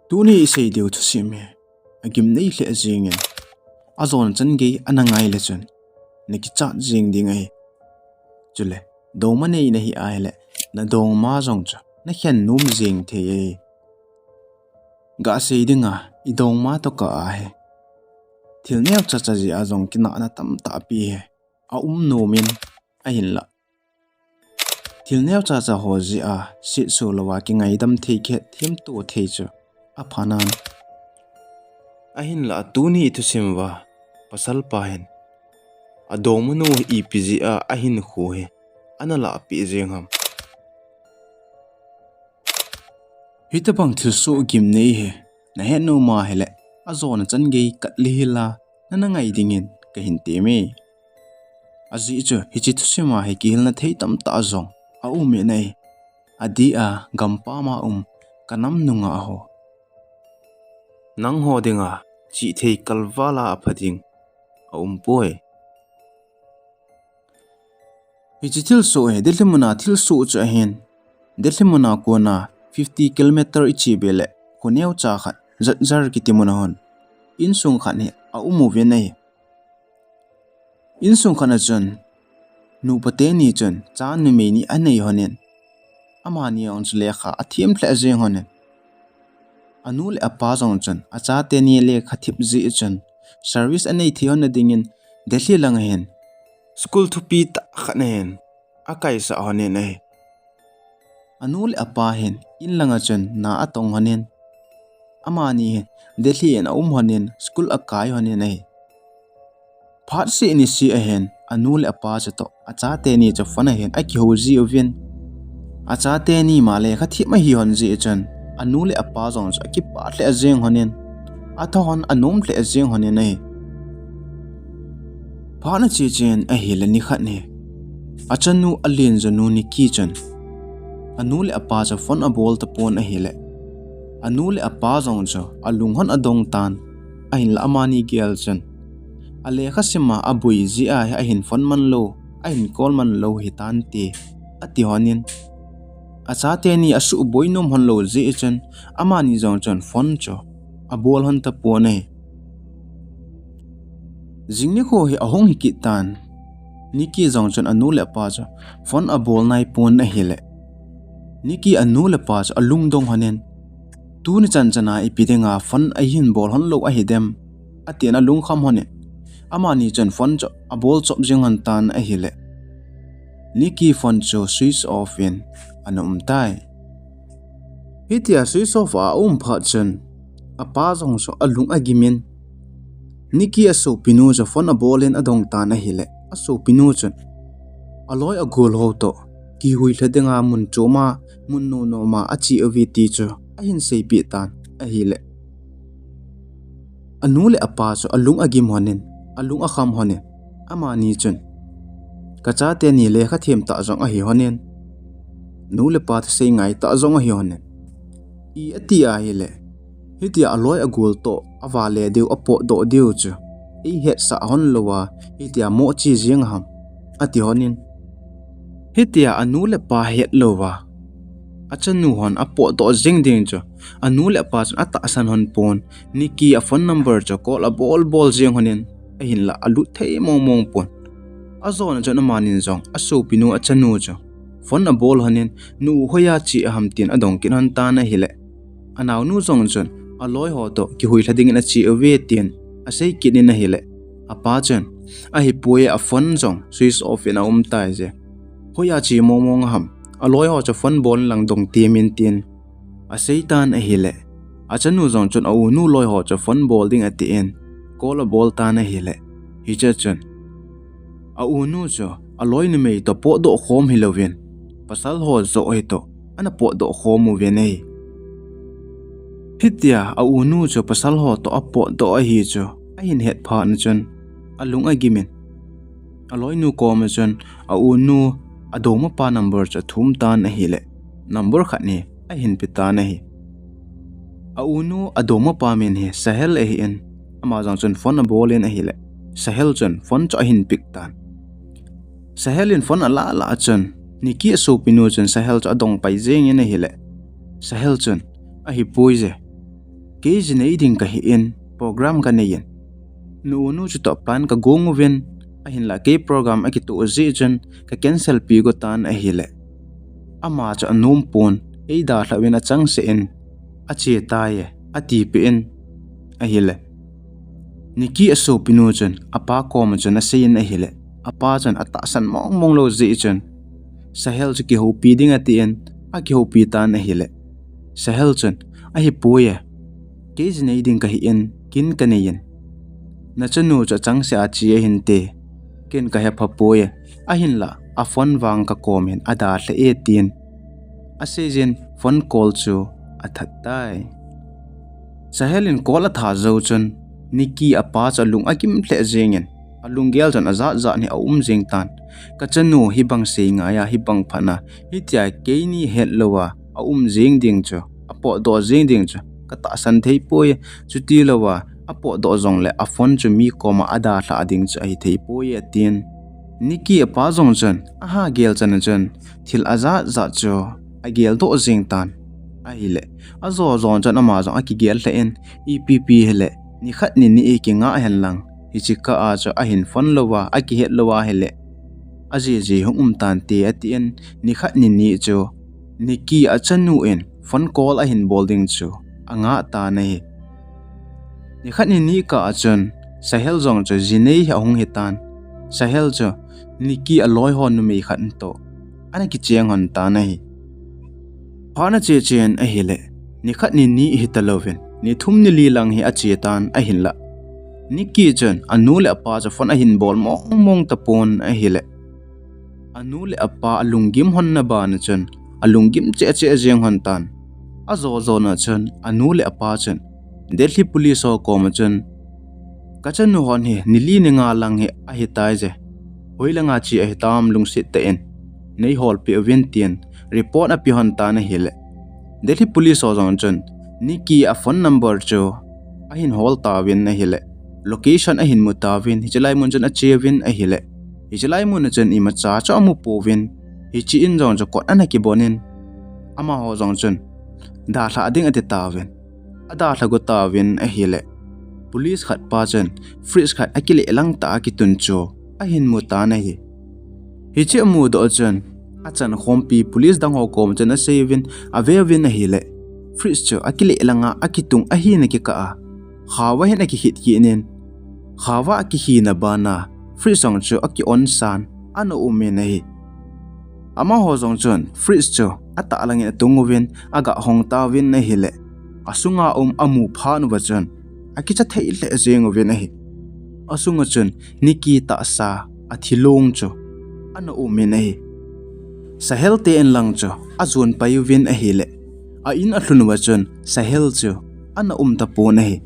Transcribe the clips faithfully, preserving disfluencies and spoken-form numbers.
Tuni isei diu thusim hi agimnei lheh jingin, ajona chan gei ana ngai le chun nakichat jing ding ahi. Chule dongma nei nahi ahile, nadongma jong chu nakhen nom jing thei e. Gasei dinga, idongma tokah ahi, thil neocha cha jeh a jong kinahna tamtah pi hi aum nomin, ahinla thil neocha cha ho jeh a sitso louva kingaidam thei, kihethemto thei chu aphanan. Ahinla tuni ithusim uva pasalpa hin adongmanu hi ipi jeh a ahinkho hi ana lahpeh jeng ham? Hitobang thilsoh gimnei hi nahet nom ahile, ajona chan gei kat lihila nana ngai dingin kahin temme. Ajeh chu hiche thusima hi kihilna thei tamtah jong aumin ahi. Adeh a gampam a um kanam nungah ho, nangho dinga chihthei kalval a apha ding aumpoi. Hiche thilsoh hi Delhi muna thilsoh chu ahin, Delhi muna kona fifty kilometer iche beh le, kho neocha khat Jhajjar kiti muna hin insung khat hi aum uvin ahi. Insung khat a chun nupa teni chun cha numei ni anei lhonin, amani jong chu lekha athem lheh jeng lhonin, anu le apa jong chun achateni lekha thip jeh chun service anei thei lhon nadingin Delhi langa hin school thupi tah khat a hin akaisah lhonin ahi. Anu le apa hin in langa chun na atong lhonin, amani hin Delhi in aum lhonin school akai lhonin ahi. Phat seh niseh ahin anu le apa chutoh achateni chu phone a hin akihou jiuvin, achateni ma lekha thip ahi lhon jeh chun anu le apa jong chu akipah lheh jeng lhonin, atha lhon anom lheh jeng lhonin ahi. Phat ache chen ahile nikhat hi achanu alenjonu Nikki chun anu le apa chu phone abol tapon ahile, anu le apa jong chu alung lhon adong tan, ahinla amani gel chun alekha sima aboi jeh a hi ahin phone man lou, ahin call man lou hitante ati lhonin, achateni asuhboi nom lhon lou jeh chun amani jong chun phone chu abol lhon tapon ahi. Jing nikho hi ahung hi kit tan, Nikki jong chun anu le apa chu phone abol naipon ahile, Nikki anu le apa chu alungdong lhonin, tuni chan chana ipi dinga phone ahin bol lhon lou ahidem, atin alungkham lhonin, amani chun phone chu abol chop jeng lhon tan ahile, Nikki phone chu switch off in ana um tai. Hitia switch off a aum phat chun apa jong chu alung agimin, Nikki asopinu chu phone abolin adong tan ahile, asopinu chun aloi agol ho toh kihuilha dinga mun choma, mun nomnoma ache uve ti chu ahin seipeh tan ahile, anu le apa chu alung agim lhonin, alung akham lhonin, amani chun, kachateni lekha them tah jong ahi lhonin, nu le pa thusei ngai tah jong ahi lhonin, i ati ahile, hitia aloi agol toh avale diu, apotdoh diu chu eihetsah lhon louva hitia mo che jeng ham, ati lhonin. Hitia anu le apa hetlouva achanu hon apotdoh jeng ding chu anu le apa chun atahsan lhon pon, Nikki a phone number chu call abol bol jeng lhonin, ahinla alut thei mong mong pon. Ajona chun amanin jong asopinu achanu chu phone abol lhonin, nu hoiya che aham tin adong kit lhon tan ahile, anaonu jong chun aloi ho toh kihuilha dingin ache uve tin asei kit in ahile, apa chun, ahipoi, a phone jong switch off in aum taije, hoiya che mong mong ham, aloi ho chu phone bol inlang dong temin tin asei tan ahile, achanu jong chun aunu loi ho chu phone bol ding atin call abol tan ahile, hiche chun aunu chu aloi numei toh potdoh khom hilouvin, pasal ho joh hitoh ana potdoh khom uvin ahi. Hitia aunu chu pasal ho toh apotdoh ahi chu ahin het phat chun alung agimin, aloinu koma chun aunu adongmapa number chu athum tan ahile, number khat hi ahin pe tan ahi. Aunu adongmapa min hi Sahel ahin, ama jong chun phone abolin ahile, Sahel chun phone chu ahin pick tan. Sahel in phone alah lah chun Nikki asopinu chun Sahel chu adong pai jengin ahile, Sahel chun, ahipoije, Kei jinei ding kahi in, program kanei in. Nu nu chu toh plan kagong uvin, ahinlah kei program akitoh jeh chun ka cancel pi go tan ahile. Ama chu anom pon, eidalhah uvin achangseh in, ache tai e, atipeh in ahile. Nikki asopinu chun, apa koma chun asei in ahile. Apa chun atahsan mong mong lou jeh chun, Sahel chu kihoupi ding atin, akihoupi tan ahile. Sahel chun, ahipoi e. Kei jinei ding kahi in, kin kanei in. Nachanu chu achangseh a che ahinte. Ken kahepha poi e. Ahinlah, aphone vang kakom hin adalha e tin. Asei jin phone call chu athat tai. Sahel in call atha jou chun, Nikki apa chu alung agim lheh jeng in, alunggel chun ajat jat hi aum jeng tan. Kachanu hibang sei ngai a, hibang phat a, hitia keini hetlou a aum jeng ding chu, apotdoh jeng ding chu katahsan thei poi, chutilou a apotdoh jongle aphone chu mi koma adalhah ding chu ahithei poi atin. Nikki apa jong chun, aha gel chan a chun, thil ajat jat chu ageldoh jeng tan. Ahile, ajo jo chun ama jong akigel lheh in, ipi pi hile, nikhat nini ikinga hen lang, hiche kah a chu ahin phone lou a, akihet lou ahile, ajiji hung um tante atin, nikhat nini chu, Nikki achanu in phone call ahin bol ding chu, anga tan ahi. Nikhat nini kah a chun, Sahel jong chu jinei hi ahung hitan. Sahel chu, Nikki aloiho numei khat toh ana kicheng hon tan ahi. Phat ache chen ahile, nikhat nini hitalouvin, nithum nili lang hi ache tan ahinlah. Nikki chun, anu le apa chu phone ahin bol mong mong tapon ahile. Anu le apa alunggim hon na bana chun, alunggim cheh cheh jeng hon tan. Ajo jo na chun, anu le apa chun, Delhi police ho koma chun, kachanu hon hi nili ninga lang hi ahitai je. Hoilanga che ahitam lungset tah in neiholpeh uvin tin report ape hon tan ahile. Delhi police ho jong chun Nikki a phone number chu ahin hol tauvin ahile. Location ahin mu tauvin, hiche lai mun chun acheuvin ahile. Hiche lai mun a chun imacha chu amu pouvin, hiche in jong chu kot ana kibon in, amaho jong chun dalhah ding ati tauvin. Adalha go tauvin ahile. Police khat pa chun fridge khat akileh lang tah a kitun chu ahin mu tan ahi. Hiche amudoh chun, achan khompi police dang ho koma chun asei uvin, ave uvin ahile. Fridge chu akileh langa akitung ahina kikah a, khaova hin akikhit kit in, khaova akikhina bana fridge jong chu aki-on san ana um in ahi. Amaho jong chun fridge chu atah langin atung uvin, aga hong tauvin ahile. Asunga um amu phat uva chun akicha thei lheh jeng uvin ahi. Asunga chun Nikki tahsa athilong chu ana um in ahi. Sahel te in lang chu ajon pai uvin ahile. A in alhun uva chun Sahel chu ana um tapon ahi.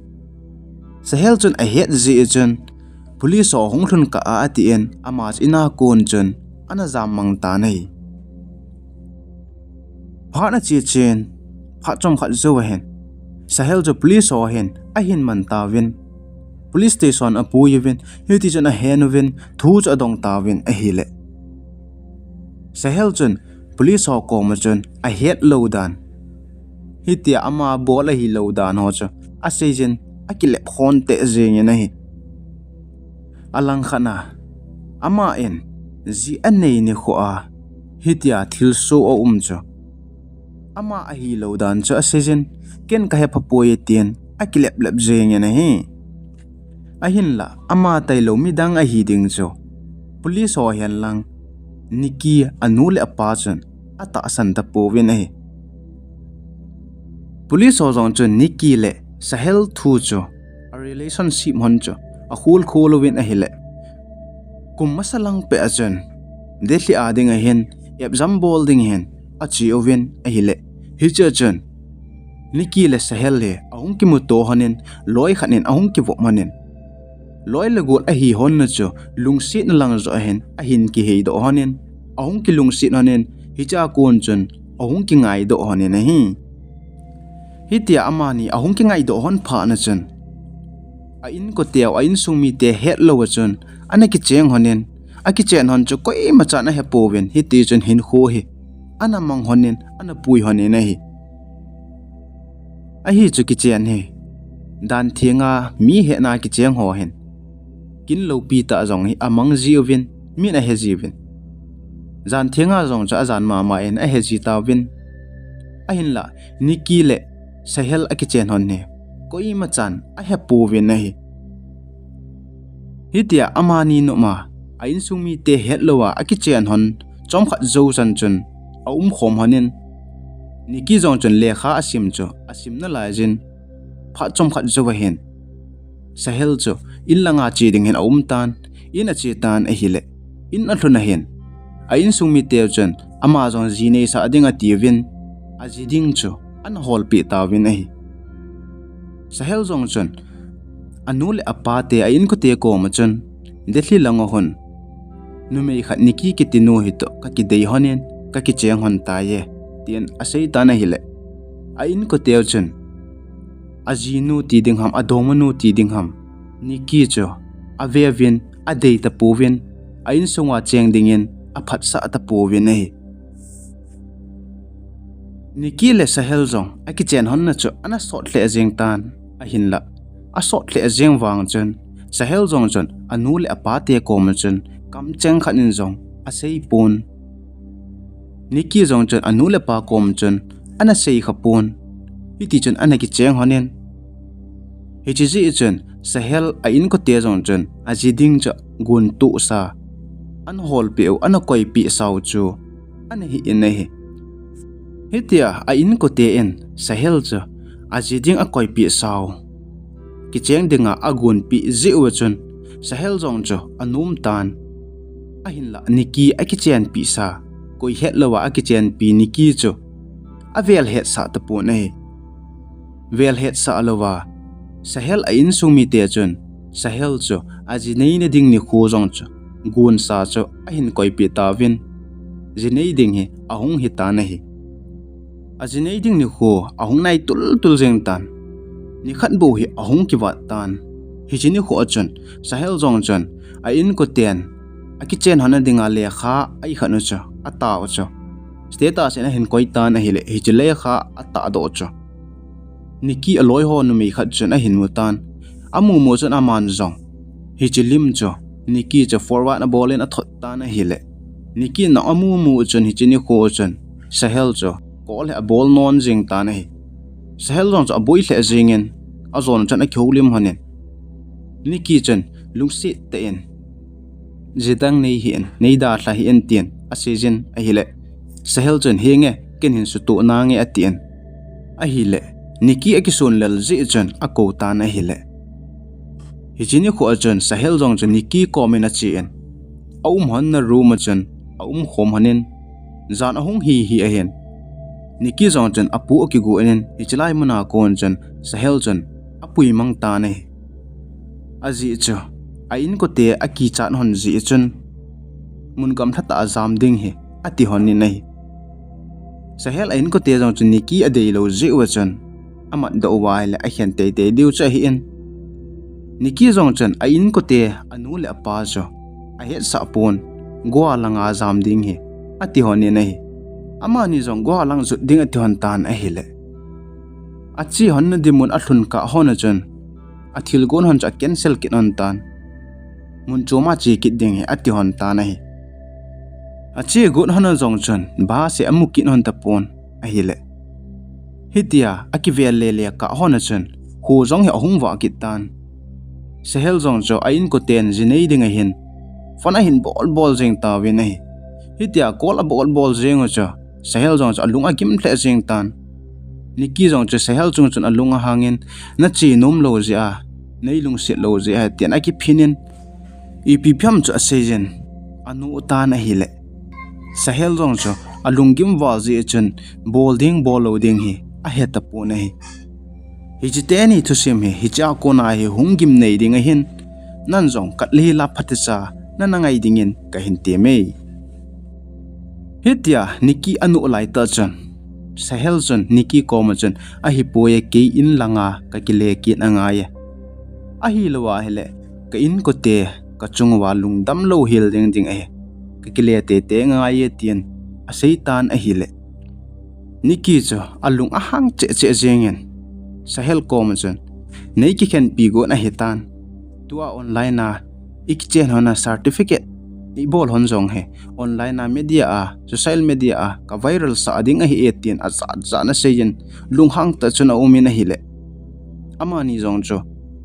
Sahel chun ahet jeh chun police ho hung lhun kah a atin, ama chu in a kon chun ana jam mang tan ahi. Phat ache chen, phat chomkhat jou ahin, Sahel chu police ho hin ahin man tauvin, police station apui uvin, hitichun ahen uvin, thu chu adong tauvin ahile. Sahel chun police ho koma chun ahet lou dan, hitia ama bol ahilou dan ho chu aseijin, akilep khon teh jengin ahi. Alangkhat a, aman ji anei nikho a hitia thilsoh aum chu, ama ahilou dan chu aseijin, ken kahepha poi tin akileplep jengin ahi. Ahinla, ama tailou midang ahi ding chu police ho henlang, Nikki anu le apa chun atahsan tapouvin ahi. Police ho jong chun Nikki le Sahel thu chu, a relationship hon chu akhol khol uvin ahile, kum masa lang peh a chun Delhi a ding ahin, exam bol ding hin ache uvin ahile, hichea chun Nikki le Sahel hi ahung kimuto honin, loi khat in ahung kivop honin, loi le gol ahi hon na chu lungsetna lang joh ahin, ahin kiheidoh honin, ahung kilungset honin, hichea kon chun ahung kingaidoh honin ahi. Hitia amani ahung kingaidoh hon phat na chun, a inko teu, a insung mite hetlou a chun ana kicheng honin, akichen hon chu koimachan ahepouvin, hitichun hinkho hi ana mang honin, ana pui honin ahi. Ahi chu kichen hi Dan thenga mi hetna kicheng ho hin kin loupi tah jong hi amang jiuvin, min ahe jiuvin. Jan thenga jong chu ajan mama in ahe ji tauvin. Ahinlah, Nikki le Sahel akichen hon hi koima chan ahe pouvin ahi. Hitia amani noma a insung mite hetlouva akichen hon chomkhat jou chan chun aumkhom honin, Nikki jong chun lekha asim chu asim nalai jin, phat chomkhat jou ahin Sahel chu in langa che ding hin aum tan, in ache tan ahile, in alhun ahin a insung mite chun ama jong ji neisah ding atiuvin, aji ding chu ana holpeh tauvin ahi. Sahel jong chun anu le apate a inkote koma chun, Delhi langa hon numei khat Nikki kitinu hitoh kakidei honin, kakicheng hon taiye, tin asei tan ahile, a inkote chun ajinu ti ding ham, adongmanu ti ding ham, Nikki chu aveuvin, adei tapouvin, a insunga cheng dingin aphatsah tapouvin ahi. Nikki le Sahel jong akichen honna chu ana sot lheh jeng tan, ahinlah asot lheh jeng vang chun Sahel jong chun anu le apate koma chun kamcheng khat in jong aseipon. Nikki jong chun anu le apa koma chun ana seikha pon. Hitichun ana kicheng honin, hiche jeh chun Sahel a inkote jong chun aji ding chu guntohsa, ana holpeh u, ana koipeh sau chu ana hi in ahi. Hitia a inkote in Sahel chu aji ding akoipeh sau, kicheng dinga agunpeh jeh uva chun Sahel jong chu anom tan. Ahinlah Nikki akichenpeh sa, koi hetlouva akichenpi Nikki chu avel hetsah tapon ahi. Vel hetsah louva Sahel a insung mite chun Sahel chu aji neina ding nikho jong chu gunsa chu ahin koipeh tauvin, ji nei ding hi ahung hitan ahi. Aji nei ding nikho ahung nai tultul jeng tan. Nikhat bou hi ahung kivat tan. Hiche nikho a chun Sahel jong chun a inkoten akichen honna dinga lekha aikhat u chu, atah u chu, status in ahin koi tan ahile, hiche lekha atahdoh chu Nikki aloiho numei khat chun ahin mutan. Amumu chun aman jong hiche lim chu Nikki chu forward abolin athot tan ahile, Nikki in amumu chun hiche nikho chun Sahel chu call hi abol non jeng tan ahi. Sahel jong chu aboi lheh jengin, ajon chun akihoulim honin, Nikki chun lungset tah in, jidang nei hih in, neidalha hih in tin aseijin ahile, Sahel chun, henge, ken hin sutoh nange atin. Ahile Nikki akisun lel jeh chun akou tan ahile, hiche nikho a chun Sahel jong chun Nikki komin achen, aum honna room a chun aumkhom honin, jan ahung hi hi ahin, Nikki jong chun apu akigon in, hiche lai muna kon chun Sahel chun apuimang tan ahi. Ajeh chu a inkote akichat hon jeh chun mun gamlhatah a jam ding hi ati honin ahi. Sahel a inkote jong chun Nikki adeilou jeh uva chun amatdoh uva ahile akhen teitei diu chu ahin, Nikki jong chun a inkote anu le apa chu ahetsah pon, goa langa jam ding hi ati honin ahi. Amani jong goa lang jot ding ati hon tan ahile, ache honna dinmun alhun kah hon a chun athilgon hon chu acancel kit hon tan. Mun choma che kit ding hi ati hon tan ahi. Ache got hon a jong chun bus hi amu kit hon tapon ahile, hitia akivel lele kah hon a chun kho jong hi ahung vah kit tan. Sahel jong chu a inkoten ji nei ding ahin phone ahin bolbol jeng tauvin ahi. Hitia call abolbol jeng u chu Sahel jong chu alung agim lheh jeng tan. Nikki jong chu Sahel chung chun alung ahangin, nache nomlou jeh a, neilungset lou jeh a tin akiphin in, ipi pi ham chu aseijin, anoh tan ahile, Sahel jong chu alunggim val jeh chun bol ding bol lou ding hi ahetapon ahi. Hiche teni thusim hi hichea kona hi hung gimnei ding ahin, nang jong katlehi la phatecha nana ngai dingin kahin temme. Hitia Nikki anoh laitah chun Sahel chun Nikki koma chun, ahipoi e, kei in langa kakile kit angaiye. Ahilou ahile ka inkote kachunguva lungdam louhel ding ding ahi, kakile teitei angaiye tin aseitan ahile, Nikki chu alung ahang cheh cheh jengin Sahel koma chun, nei kikhenpi got ahitan. Tua online a ikichen hon a certificate ibol hon jong hi online a media a, social media a ka viral sah ding ahi e tin ajat jat in aseiyin lunghang tah chun aumin ahile, amani jong chu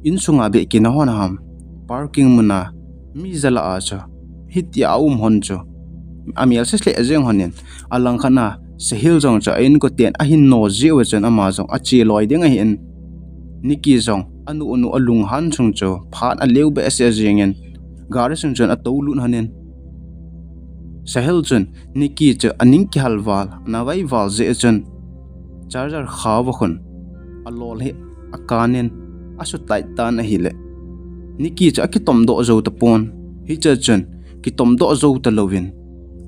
insunga beh kina hon ham, parking muna mi jala a chu hitia aum hon chu amel se lheh jeng honin, alangkhat a Sahil jong chu a inkoten ahin no jeh uva chun ama jong ache loi ding ahin, Nikki jong anu anu alunghan chung chu phat aleu behseh jengin gari sung chun atoulut honin, Sahil chun Nikki chu aning kihal val, ana vai val jeh chun charger kha uva khun alol hi akanin asutai tan ahile, Nikki chu akitom doh jou tapon, hiche chun kitom doh jou talouvin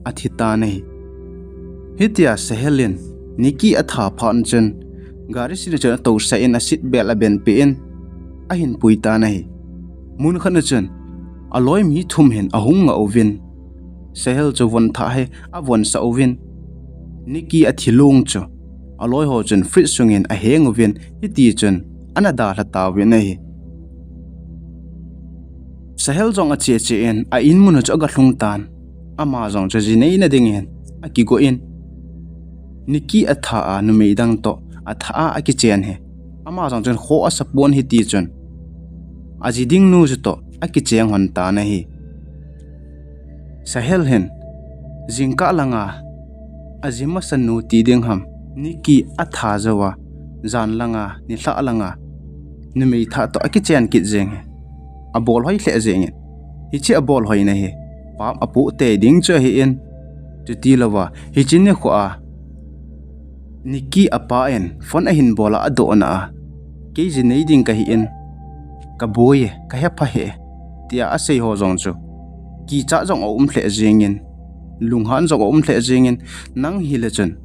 athi tan ahi. Hitia Sahil in Nikki atha phat chun gari sina chun atousah in a seat belt abenpeh in ahin pui tan ahi. Mun khat a chun aloi mi thum hin ahung ngah uvin, Sahil chu von thah hi avonsah uvin, Nikki athilong chu aloi ho chun fridge sungin aheng uvin, hiti chun ana dalha tauvin ahi. Sahil jong ache che in a in mun u chu agalhung tan. Ama jong chu ji neina dingin akigo in, Nikki atha a numei dang toh atha a akichen hi ama jong chun kho asapon, hiti chun aji ding nu chu toh akicheng hon tan ahi. Sahil hin jingkah langa aji masa nu ti ding ham, Nikki atha jouva jan langa nilhah langa numei thah toh akichen kit jeng hi abol hoi lheh jengin, hiche abol hoina hi pap apoh tei ding chu ahin, chuti louva hiche nikho a Nikki apa in phone ahin bol a adohna a, kei ji nei ding kahin, kaboi e, kahepha e, tia asei ho jong chu kichat jong aum lheh jengin, lunghan jong aum lheh jengin, nang hile chun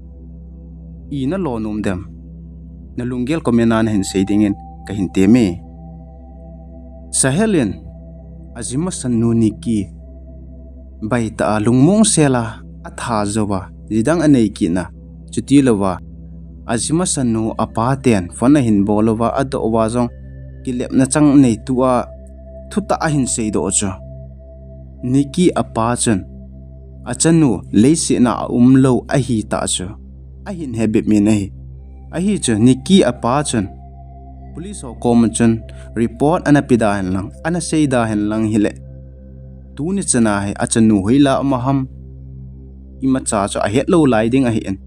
ina lo nom dem, nalunggel comment a nahin sei dingin kahin temme. Sahil in aji masa nu Nikki baitah a lungmong sel a atha jouva jidang anei kit na, chuti louva aji masa nu apa ten phone ahin bol uva adoh uva jong kilepna chang neitu a thutah ahin seidoh chu, Nikki apa chun achanu leiset a aum lou ahitah chu ahin hebep in ahi. Ahi chu Nikki apa chun police ho koma chun report ana pe da hen lang, ana sei da hen lang hile, tuni chana hi achanu hoila um ham, imacha chu ahet lou lai ding ahin,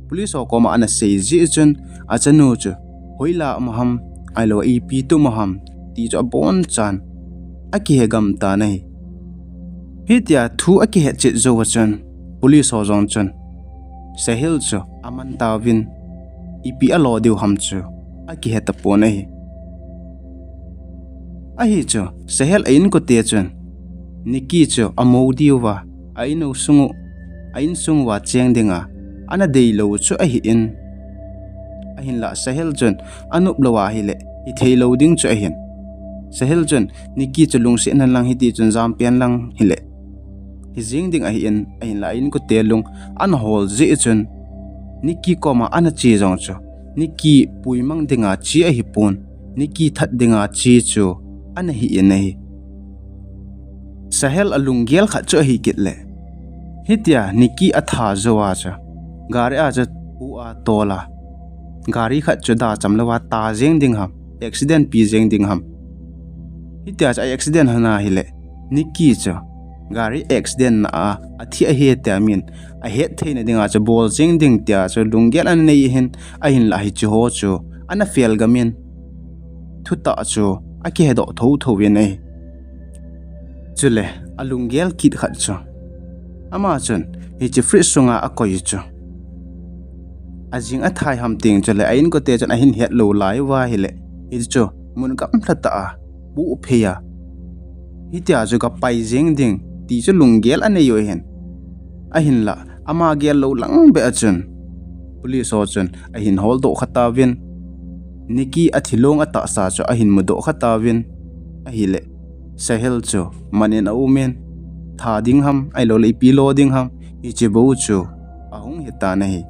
police ho koma ana sei jeh chun achanu chu hoila um ham, ahilou ipi tum ham ti chu abonchan akihe gam tan ahi. Hitia thu akihet chet jouva chun police ho jong chun Sahil chu aman tauvin, ipi alo diu ham chu akihe tapon ahi. Ahi chu Sahil a inkote chun Nikki chu amo diuva a in sung u, a insung uva cheng dinga ana deilou chu ahin, ahinlah Sahil chun anop lou ahile hithei lou ding chu ahin, Sahil chun Nikki chu lungset hen lang, hiti chun jam pen lang hile hijeng ding ahin, ahinlah a inkote lung ana hol jeh chun Nikki koma ana che jong chu Nikki puimang dinga che ahipon, Nikki that dinga che chu ana hin ahi. Sahil alunggel khat chu ahi kit le, hitia Nikki atha jouva chu gari a chu pu a tol a, gari khat chu dacham louva ta jeng ding ham, accident pi jeng ding ham, hitia chu a accident hon ahile, Nikki chu gari accident na a athi ahi tia min ahet theina dinga chu bol jeng ding tia chu lunggel ana nei ahin, ahinlah hiche ho chu ana fel gam in thutah chu akihedoh thotho in ahi. Chule alunggel kit khat chu, ama chun hiche fridge sunga akoi chu ajing athai ham ting chule a inkote chun ahin het lou lai uva ahile, hichu mun gamlha tah a buhphei a, hitia chu kapai jeng ding ti chu lunggel anei u ahin, ahinlah ama gel lou lang beh a chun police ho chun ahin holdoh kha tauvin, Nikki athilong atahsa chu ahin mudoh kha tauvin ahile, Sahil chu man in aumin, tha ding ham, ahilouleh ipi lo ding ham, hiche bou chu ahung hitan ahi.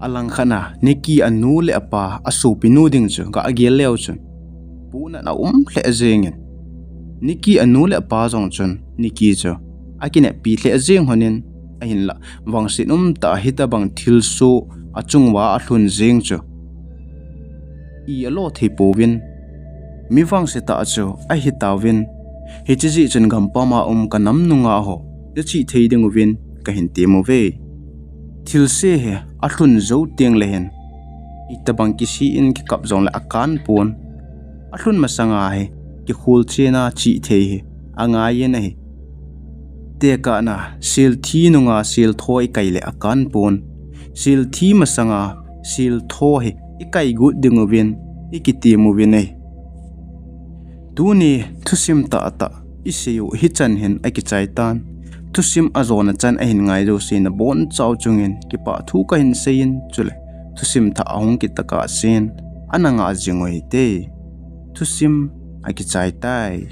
Alangkhat a Nicky anu le apa asopinu ding chu ga gel leu chun, punat aum lheh jengin, Nicky anu le apa jong chun Nicky chu akineppi lheh jeng lhonin, ahinlah vangset umtah a hitobang thilsoh achunguva alhun jeng chu i alo thei pouvin, mi vangsetah chu ahitauvin, hiche jeh chun gampam a um kanam nungah ho nachih thei dinguvin kahin temuve. Thilse hi alhun jou tengle hin, itobang kisih in kikap jongle akanpon. Alhun masanga hi kikholchena chih thei hi angaiyin ahi. Tekahna selthi nunga seltho ikai le akanpon. Selthi masanga seltho hi ikai got dinguvin ikitemuvin ahi. Tuni thusim tahtah iseiu hichan hin akichaitan. Thusim ajona chan ahin ngai jouse nabonchau chungin kipah thu kahin seiyin, chule thusim thah ahung kit tokah sen ana ngah jing uhite. Thusim akichaitai.